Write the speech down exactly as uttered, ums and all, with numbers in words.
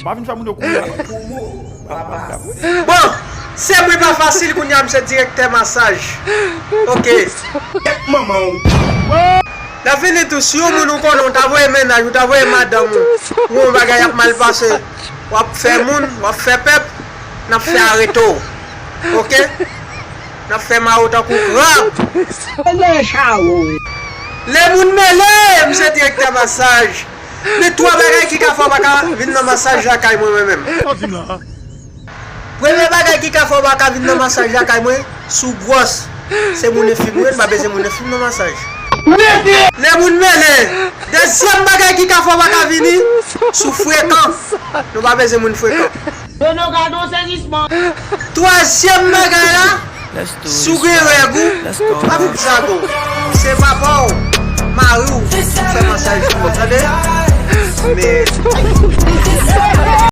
Pa vin fè moun yo kouri. Bon, se mwen pa fasil kounye a, m se direktè masaj. Ok. Manman w. Nan fini tou, si yon moun ou konnen, ou ta voye mennaj, ou ta voye madanm ou, ou yon bagay ap mal pase, w ap fè moun, w ap fè pèp, n ap fè arete w. Ok? N ap fè mare w tankou krab. Mwen chawo. Lè moun mele, m se direktè masaj. Men twa bagay ki ka fè w pa ka vin nan masaj lakay mwen, mwen menm. Sa w di m la? Premye bagay ki ka fè w pa ka vin nan masaj lakay mwen, si w gwòs. Se moun enfim ou ye, n pa bezwen moun enfim nan masaj. Lè moun mele, dezyèm bagay ki ka fè w pa ka vini, si w frekan. Nou pa bezwen moun frekan. Dono gadon sezisman. Twazyèm bagay la, si w gen règ ou, pa fout zago. Se papa w, mari w, fè masaj pou ou, tande? Men,